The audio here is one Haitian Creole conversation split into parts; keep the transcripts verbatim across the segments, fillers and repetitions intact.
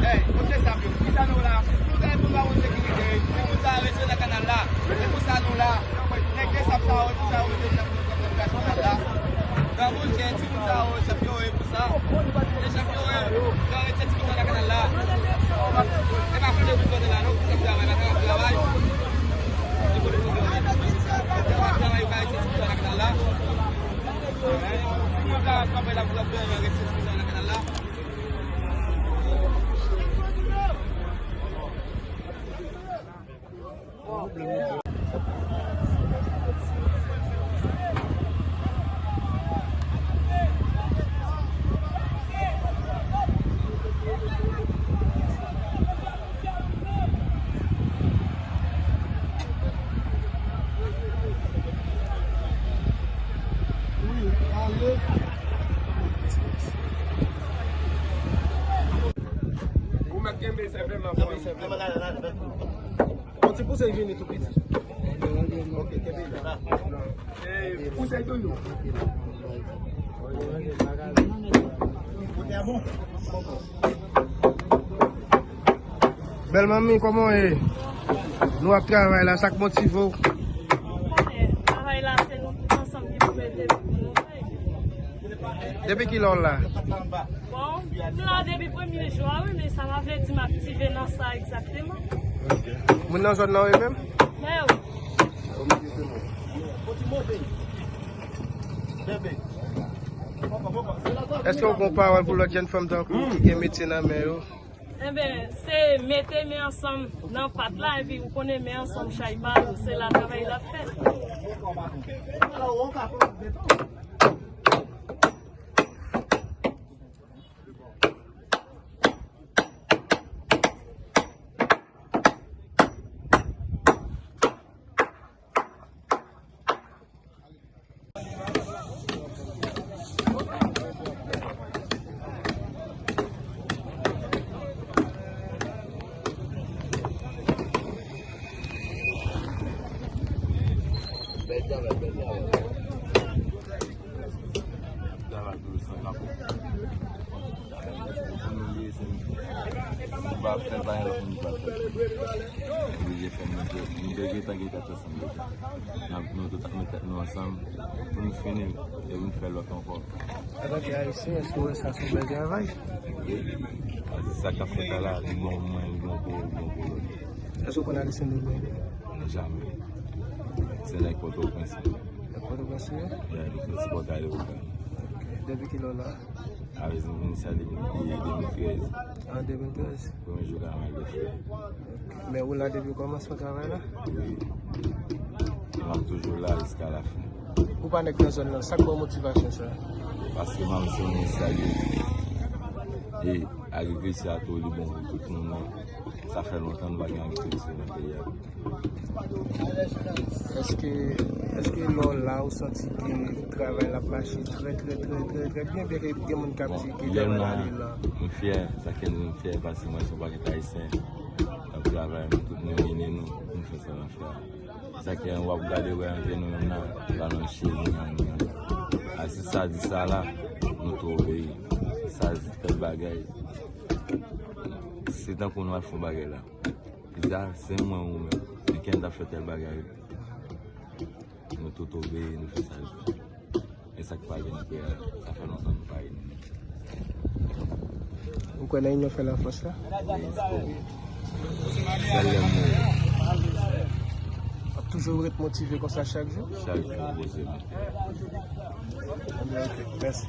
Hey, kote sa yo? Ki sa nou la? Nou ta pou ba moun sekirite. Timoun sa yo rete nan kanal la. Se pou sa nou la. Nèg de sab sa yo, e pou sa yo rete nan kanal la. Nan moun ke timoun sa yo, chèf yo, e pou sa. E chèf yo, e, yo rete timoun sa nan kanal la. E pa kote pou kote la, non, pou sa travay, la travay. E kote pou kote la. Yo pa travay, yo pa rete timoun sa nan kanal la. Ou mèt kenbe sèvèl nan fò. Yon ti pouse vini tou piti. Ok, kenbe la. Eh, pouse tou yo. Bèl manmi, kòman w ye? Nou ap travay la, sa k motive w? Travay la, se nou tout ansanm ki pou mete pou nou fè. Depi kilè w la? Bon, m la depi premye jou a, wi, men sa pa vle di m aktive nan sa egzakteman. Moun nan zòn nan, wi, menm? Mè wi. Èske w gen yon pawòl pou lòt jèn fanm tankou w ki gen metye nan men yo? Enben, se mete men ansanm nan pat la, epi ou konnen men ansanm chay pa yo, se la travay la fèt. Travay pou san kapo. Pou nou ye, se nou. Si nou pa fè l, pa gen lòt moun ki pral fè l. Nou oblije fè l, nou dwe, nou dwe gentan gen tèt ansanm deja. N ap, nou tout ap met tèt nou ansanm pou nou fini l, e pou nou fè lòt ankò. Antanke Ayisyen, èske w wè sa se yon bèl travay? Wi. Paske sa k ap fèt la la, li bon pou mwen, li bon pou ou, li bon pou lòt. Èske w konn Alexander Blondin? Jamè. Se nèg Pòtoprens. Nèg Pòtoprens li ye? Ya, li fè sipòtè Ayoka. Depi kilè w la? Avèk m vin sa depi de mil trèz. An de mil trèz? Premye jou Kanaval de Frè. Men ou la depi kòmansman travay la? Wi. E m ap toujou la jiska lafen. Ou pa nèg nan zòn nan, sa k ba w motivasyon sa? Paske m se yon nèg serye. E agrikilti a tou li bon pou tout moun, men sa fè lontan nou pa gen agrikilti nan peyi a. Èske, èske lè w la, ou santi ke travay la ap mache trè, trè, trè, trè, trè byen, byen ke gen moun k ap di ke travay la ale lan? M fyè, sa k fè m fyè, paske m wè se yon pakèt Ayisyen k ap travay, nou tout nou ini nou, pou nou fè sa n ap fè a. Sa k fè w ap gade wè antre nou menm nan, pa nan cheri, nan, nan. A, si sa di sa la, nou tou obeyi. Si sa di tèl bagay, se tankou nou al fè yon bagay la. Pizza, se mwen ou menm. Men kenn t ap fè tèl bagay. Nou tout obeyi, nou fè sa l di. E sa k pa gen nan peyi a, sa fè lontan nou pa ini. Ou kwè nan inyon fè lafòs la? Wi, espere. Sèl lè m mouri. W ap toujou ret motive konsa chak jou? Chak jou, poze m. Ebyen, ok. Mèsi.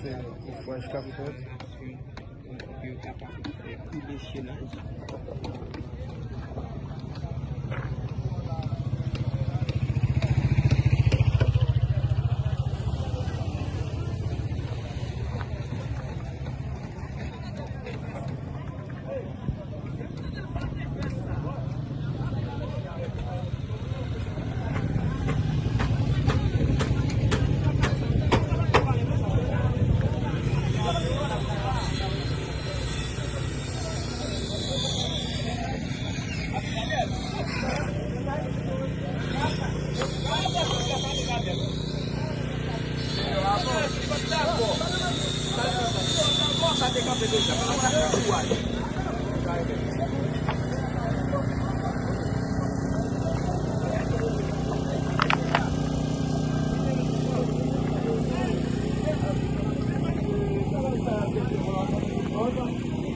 Se yon fwaj k ap fèt. Pou yo kapab fè pi de chenaj.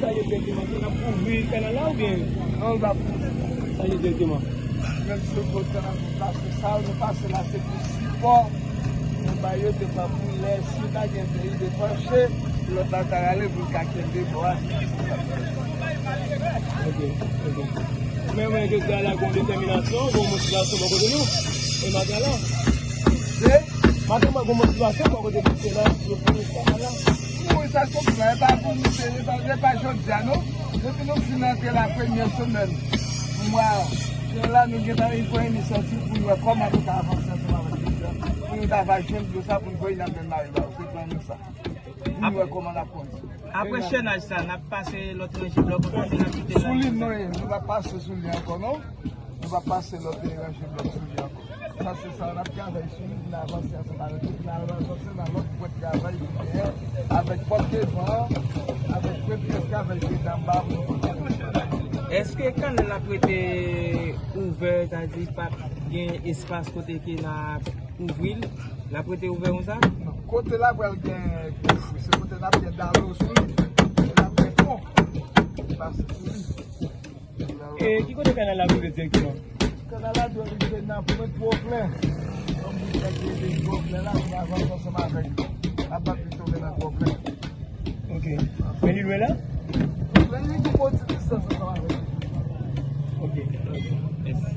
Sa ye direkteman, se n ap kouvri kanal la oubyen? Non, n ap kouvri. Sa ye direkteman. Menm si yo pot kanal pou pase, sa nou pase la, se pou sipò. Nou ba yo devan pou lè, si ta gen peyi de panche, lòt la ta rale pou l ka kenbe bò a. Ok, ok. Men mwen, jodi a la, gon detèminasyon, gon motivasyon bò kote nou. E maten la. Se? Maten, mwen, gon motivasyon bò kote misye la, yo fini fè la. Wi, sa se yon plan, e pa pou misye, e pa, e pa jodi a, non. Depi nou fin antre la premyè semèn mwa jen la, nou gentan gen yon inisyativ pou nou wè kòman nou ka avanse ansanm avèk misye. Pou nou ta va jwenn dlo sa, pou nou voye nan menm mari ba yo. Se plan nou sa. Pou nou wè kòman n ap kondui. Apre chenaj sa, n ap pase lòt ranje blòk ankò, oubyen n ap kite la? Sou li, non, nou pa pase sou li ankò, non. Nou pa pase lòt ranje blòk sou li ankò. Sa se sa, n ap travay sou li, pou n avanse ansanm avèk li, pou n al avanse nan lòt pwen travay ki genyen, avèk pòt devan an, avèk pwen travay ki anba pou nou kontinye. Èske kanal la ap rete ouvè, sa di p ap gen espas kote ke n a ouvri l, l ap rete ouvè konsa? Kote la pral gen gwo fwi, se kote n ap gen dalo sou li, e n ap gen pon ki pase sou li. E ki kote kanal la rive direkteman? Kanal la dwe rive nan pwent Pwoplen. Yon bout nèg rive Pwoplen la, pou n avanse ansanm avèk li. N ap bat li tonbe nan Pwoplen. Ok. Men li lwen la? Men li gen yon ti distans ansanm avèk li. Ok. Mèsi.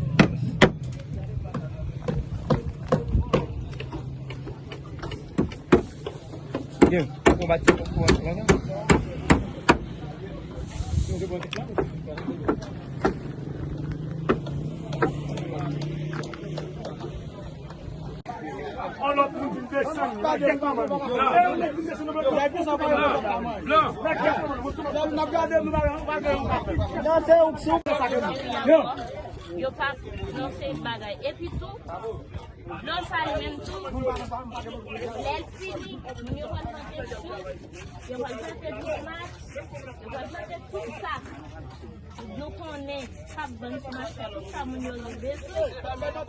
Byen, ou konbati pou, pou, pou, Yon lòt moun vin desann, nan gèt manman nou. Lè yon nèg vin desann nan bloki, lè yon sa pa yon lòt la. Nan gèt manman nou, nou pa gen yon kafe. Nan se ou ki sou sa ke nou. Yo pa nan se bagay. Epi tou, dlo sa li menm tou, lè l fini, moun yo pral plante chou, yo pral plante tomat, yo pral plante tout sa. Nou konnen k ap vann sou mache a, tout sa moun yo bezwen.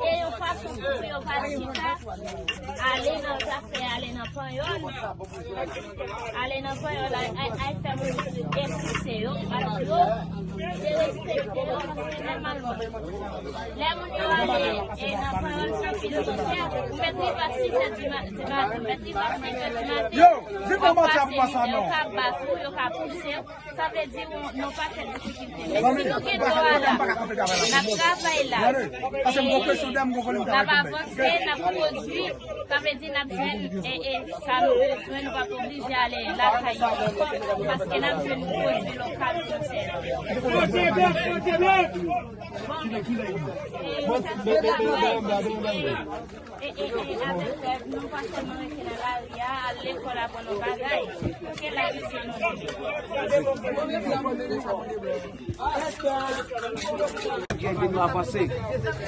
E yon fason pou yo pa chita, ale nan zafè, ale nan panyòl. Ale nan panyòl, ay, ay, ay fè moun yo respekte yo, al yo, derespekte yo, paske nòmalman, lè moun yo ale, e, nan panyòl, se anpil misè, ou mèt rive a sis è di ma-, di maten, ou mèt rive a senk è di maten, yo, di w ap pase moun yo k ap bat ou, yo k ap pouse w. Sa vle di nou, nou pa fè difikilte. Men si nou gen dlo a la, n ap travay la, e n ap avanse, n ap pwodui, sa vle di n ap jwenn, e, e, sa nou bezwen, nou p ap oblije ale lakay yo ankò, paske n ap jwenn pwodui lokal pou nou sèvi. Bon, e, sa se travay, e, E, e, e, avèk pèp, nou pa sèlman rete nan lari a, al lekòl aprann yon bagay. Ke lavi se nou. Ki ede nou avanse.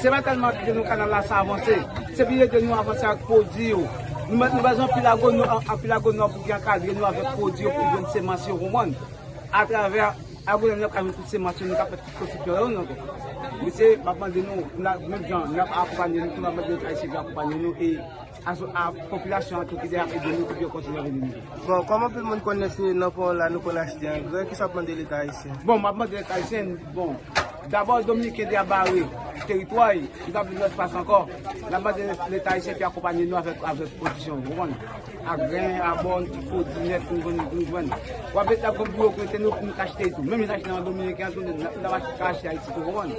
Se pa tèlman ki ede nou kanal la sa avanse. Se pou ede nou avanse ak pwodui yo. Nou mèt, nou bezwen anpil agonò-, anpil agonòm pou ki ankadre nou avèk pwodui yo, pou jwenn semans yo, konprann? Atravè agonòm yo ka jwenn tout semans yo, nou ka fè tout pwodiksyon yo ankò. Mesye, m ap mande nou, n ap, menm jan, n ap akonpanye nou, tou n ap mande leta ayisyen pou akonpanye nou, e a, a popilasyon an tou ki deja ede nou, ki kontinye ede nou. Bon, kòm anpil moun konnen se nan pwen la nou konn achte angrè, kisa w ap mande leta ayisyen? Bon, m ap mande leta ayisyen, bon, dabò, Dominiken deja bare teritwa, li pa vle lòt espas ankò. N ap mande leta ayisyen pou akonpanye nou avèk, avèk pwodiksyon, w konprann? A gren, a bòn, tout pwodui nèt nou jwenn, nou jwenn. W ap met la kòm pou yo prete nou, pou nou ka achte tou. Menm jan n achte nan Dominiken an tou, n ap, n ap ka achte Ayiti tou, w konprann?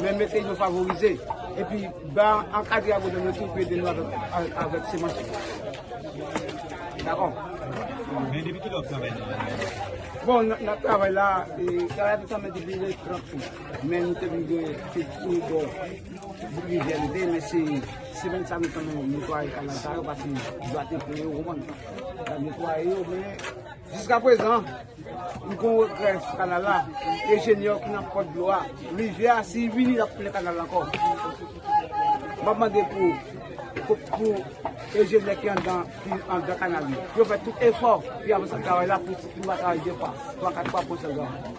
Men mete yo favorize. Epi, ba, ankadre agonòm yo tou pou ede nou avèk, avèk semans yo. Dakò? Men depi kilè w ap travay nan bagay la? Bon, n ap, n ap travay la, e, travay la te tanmen depi le trant out. Men nou te vin gen, se sou bò bouk Rivyè li te, men se semèn sa nou tanmen netwaye kanal sa yo, paske dlo a te plen yo, w konprann? N ap netwaye yo, men jiskaprezan, nou gen yon regrè sou kanal la. Enjenyè ki nan pòt dlo a, rivyè a, si li vini, l ap plen kanal la ankò. M ap mande pou, pou, pou enjenyè ki anndan, ki anndan kanal yo, pou yo fè tout efò pou yo avanse ak travay la, pou, pou nou pa travay de pa, twa, kat pa pou sèl granmoun.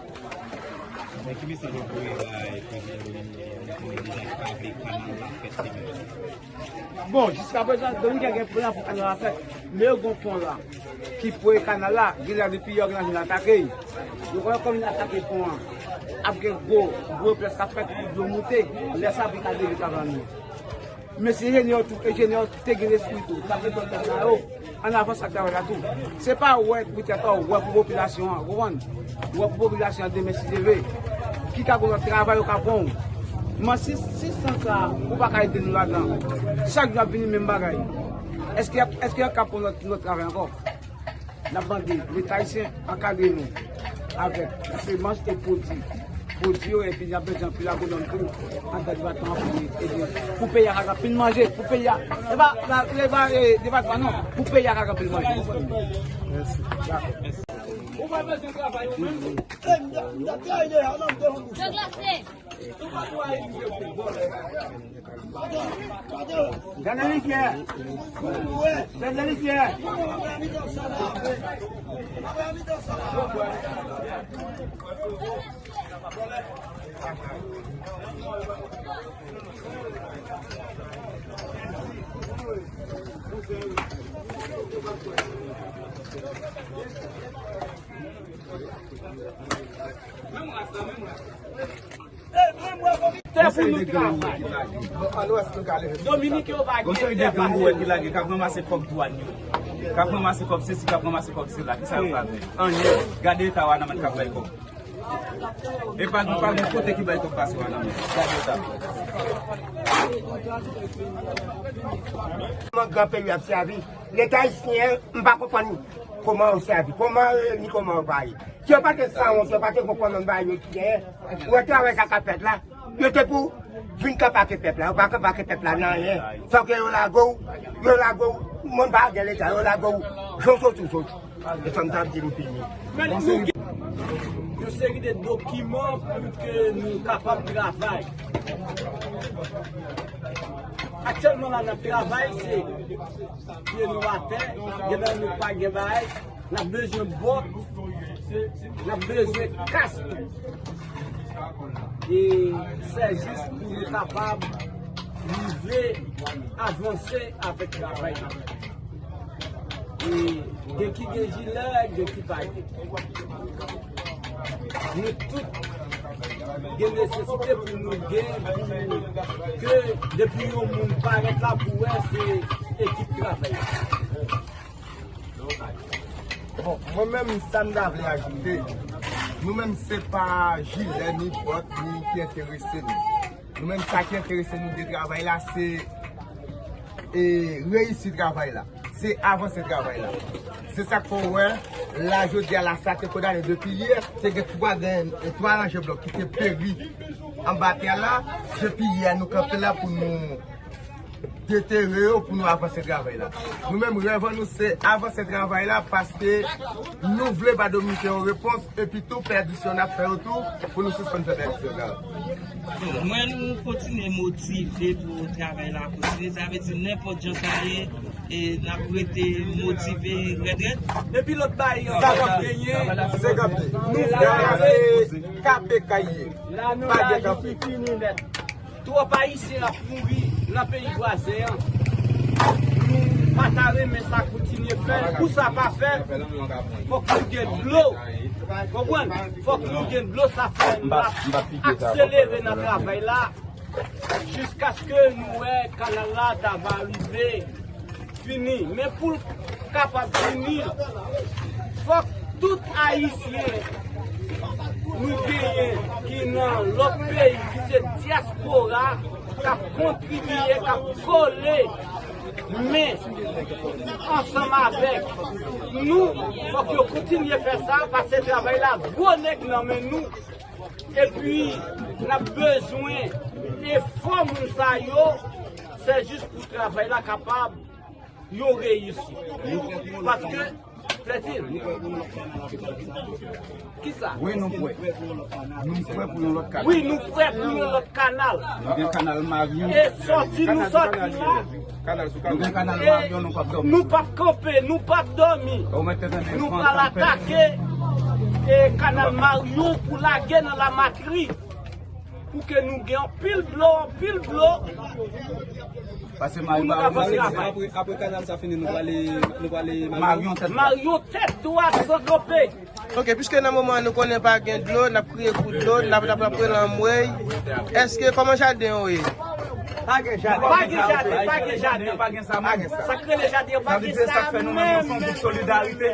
Men ki mesaj w ap voye bay prezidan Dominiken, Dominiken deja ki pa vle kanal la fèt li menm? Bon, jiskaprezan, Dominiken gen plan pou kanal la fèt, men yo gen yon pon la ki pre kanal la, genlè depi yè yo genlè vin atake. Yo konnen kòm vin atake pon an, ap gen gwo, gwo reprès k ap fèt pou dlo moute, lè sa vin ka devye travay nou. Men se enjenyè tou, enjenyè te gen lespri tou, t ap retounen travay yo, ann avanse ak travay la tou. Se pa wè pou tèt ou, wè pou popilasyon an, w konprann? Wè pou popilasyon an demen si Dye vle. Ki ka gen lòt travay yo ka pran w. Men si, si sans sa, ou pa ka ede nou ladan. Chak jou ap vini menm bagay. Èske, èske y ap ka pran lòt, lòt travay ankò? N ap mande Leta ayisyen ankadre nou avèk semans e pwodui. Pwodui yo, epi n ap bezwen anpil agonòm tou anndan depatman an pou ede, pou peyi a ka gen anpil manje, pou peyi a, e pa, e pa, e, depatman non, pou peyi a ka gen anpil manje. Mèsi. Dakò. Yo glase. Gade li fyè. Gade li fyè. Tè pou nou travay. Dominiken yo pa gen tè pase. K ap ranmase kòb dwàn yo. K ap ranmase kòb sesi, k ap ranmase kòb sela. Kisa yo ka fè? Anyen. Gade eta Wanament k ap bay kòb. E pa gen, pa gen kote ki bay kòb pase Wanament. Gade eta. Kòman gran peyi ap sèvi? Leta ayisyen, m pa konprann kòman yo sèvi. Kòman yo reyini, kòman yo pa ye. Si yo pa te sanwont, yo pa te konprann bagay yo ki genyen. Ou wè travay sa k ap fèt la. Yo te pou Vin kanpe ak pèp la, yo pa kanpe ak pèp la nan anyen. Fòk yo lage w, yo lage w, moun pa gen leta, yo lage w, jan w soti w soti. E sa m t ap di m fini. Men nou gen yon seri de dokiman pou ke nou kapab travay. Aktyèlman la, n ap travay, se pye nou atè, gen nan nou pa gen bagay, n ap bezwen bòt, n ap bezwen kas tou. E se jis pou nou kapab rive avanse avèk travay la. E gen ki gen jilè, gen ki pa gen. Nou tout gen nesesite pou nou gen, pou ke depi yon moun parèt la pou wè se ekip travay la. Bon, mwen menm, sa m ta vle ajoute, nou menm, se pa jilè, ni bòt, ni ki enterese nou. Nou menm, sa ki enterese nou de travay la, se, e, reyisi travay la. Se avanse travay la. Se sa k fè w wè, la, jodi a la, sa te kondane depi yè, te gen twa grenn, e, twa ranje blòk ki te peri anba tè la. Depi yè, nou kanpe la pou nou detere yo, pou nou avanse travay la. Nou menm, rèv an nou, se avanse travay la, paske nou vle ba Dominiken yon repons, epi tou, pèdisyon n ap fè yo tou, pou nou sispann fè pèdisyon sa yo. Bon, mwen, nou kontinye motive pou travay la kontinye. Sa vle di, nenpòt jan sa ye, e n ap rete motive rèd rèd. Epi lòt bagay, sa k ap genyen, se kanpe. Nou fè la, se kanpe k ap ye. Pa gen kanpe. Twòp Ayisyen ap mouri nan peyi vwazen an. Nou pa ta renmen sa kontinye fèt. Pou sa pa fèt, fòk nou gen dlo. Konprann? Fòk nou gen dlo, sa fè n ap akselere nan travay la jiskaske nou wè kanal la ta va rive fini. Men pou l kapab fini, fòk tout Ayisyen nou genyen ki nan lòt peyi, ki se dyaspora, k ap kontribye, k ap kole men ansanm avèk nou. Fòk yo kontinye fè sa, paske travay la gwo nèg nan men nou. Epi, n ap bezwen efò moun sa yo, se jis pou travay la kapab yon reyisit. Paske, Flètin, kisa? Wi, nou prè. Nou prè pou yon lòt kanal. Wi, nou prè pou yon lòt kanal. Nou gen kanal Maryon. E sòti nou sòti la. Nou gen kanal Maryon, nou p ap dòmi. Nou p ap kanpe, nou p ap dòmi. Nou pral atake, e, kanal Maryon pou lage nan Lamatri. Pou ke nou gen anpil dlo, anpil dlo. Pase Maryon, apre, apre kanal sa fini, nou prale, nou prale Maryon tèt dwat. Maryon tèt dwat, Sentlope. Ok, piske nan moman an nou konnen pa gen dlo, n ap kriye pou dlo, n ap, n ap, n ap rele anmwey. Èske, kòman jaden yo ye? Pa gen jaden. Pa gen jaden, pa gen jaden. Pa gen sa, pa gen sa. Sa k rele jaden, pa gen sa menm. Sa vle di, sa k fè nou menm, nou fè yon bout solidarite.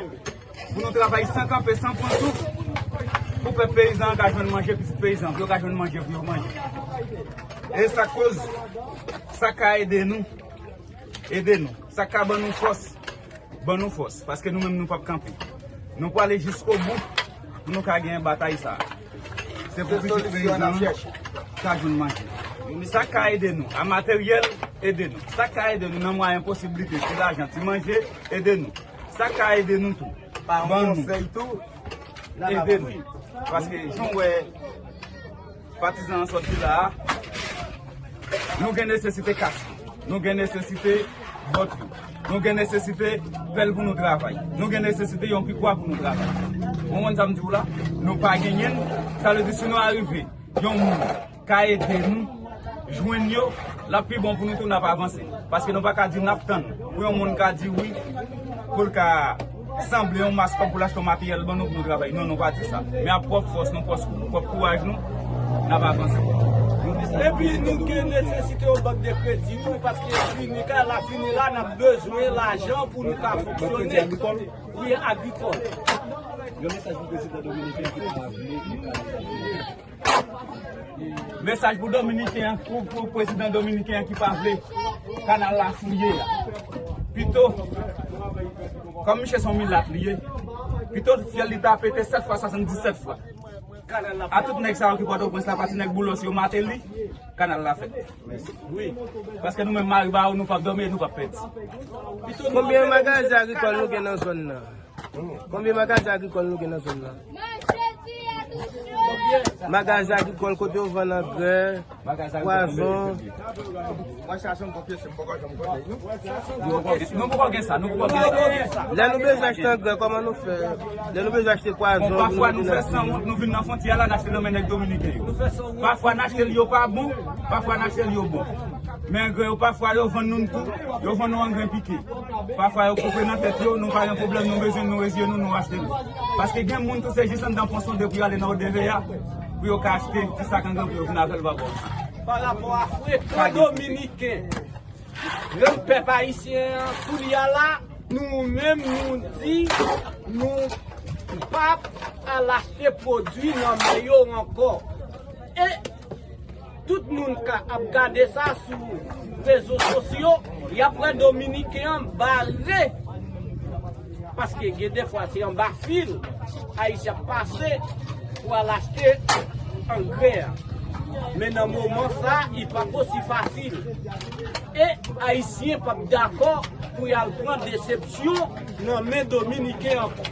Pou nou travay san kanpe, san pran souf, pou pèp peyizan an ka jwenn manje, pitit peyizan, pou yo ka jwenn manje, pou yo manje. E sa k koz, sa k ka ede nou, ede nou. Sa k ka ban nou fòs, ban nou fòs. Paske nou menm, nou p ap kanpe. Nou prale jiskobou pou nou ka genyen batay sa a. Se pou pitit peyizan an ka jwenn manje. Sa k ka ede nou, a materyèl, ede nou. Sa k ka ede nou nan mwayen posiblite, ti lajan, ti manje, ede nou. Sa k ka ede nou tou, ban nou konsèy tou, ede nou. Paske jan w wè patizan an sòti la a, nou gen nesesite kas li, nou gen nesesite bòt li, nou gen nesesite pèl pou nou travay, nou gen nesesite yon pikwa pou nou travay. Ou konprann sa m di w la? Nou pa genyen l, sa vle di si nou arive yon moun ka ede nou jwenn yo, l ap pi bon pou nou tou, n ap avanse. Paske nou pa ka di n ap tann pou yon moun ka di wi, pou l ka sanble yon mas kòb pou l achte yon materyèl ban nou pou nou travay. Non, nou pa di sa. Men ak pwòp fòs nou, pwòp, pwòp kouraj nou, n ap avanse. Epi nou gen nesesite yon bank de kredi tou, paske fini ka la fini la, n ap bezwen lajan pou nou ka fonksyone. Wi, agrikòl. Yon mesaj pou prezidan dominiken ki pa vle. Mesaj pou dominiken an, pou, pou prezidan dominiken an ki pa vle kanal la fouye a. Pito, kòm misye se yon milat li ye, pito fyèl li ta pete sèt fwa, swasanndisèt fwa. A tout nèg sa yo ki Pòtoprens la, pati nèg Boulos yo, Martelly, kanal la fèt. Wi. Paske nou menm Maribawou, nou p ap dòmi e nou p ap pèdi. Konbyen magazin agrikòl nou gen nan zòn nan? Konbyen magazin agrikòl nou gen nan zòn nan? Magazin agrikòl kote yo vann angrè, pwazon. Nou poko gen sa, nou poko gen sa. Lè nou bezwen achte angrè, kòman nou fè? Lè nou bezwen achte pwazon. Pafwa nou fè sanwont, nou vin nan fwontyè la, n achte nan men nèg dominiken yo. Pafwa n achte l yo pa bon, pafwa n achte l yo bon. Men angrè yo pafwa yo vann nou l tou, yo vann nou angrè pike. Pafwa yo koupe nan tèt yo, nou pa gen pwoblèm, nou bezwen nou reziye nou, nou achte l. Paske gen moun tou se jis anndan pon sonde pou y ale nan O D V A, pou yo ka achte ti sak angrè pou yo vin avè l pa bò. Pa rapò a frekan dominiken, rann pèp ayisyen an, kounye a la, nou menm nou di nou p ap al achte pwodui nan men yo ankò. E tout moun ka ap gade sa sou rezo sosyo, y ap wè dominiken an bare. Paske gen defwa se anba fil ayisyen ap pase pou al achte angrè a. Men nan moman sa, li p ap osi fasil. E ayisyen p ap dakò pou y al pran desepsyon nan men dominiken ankò.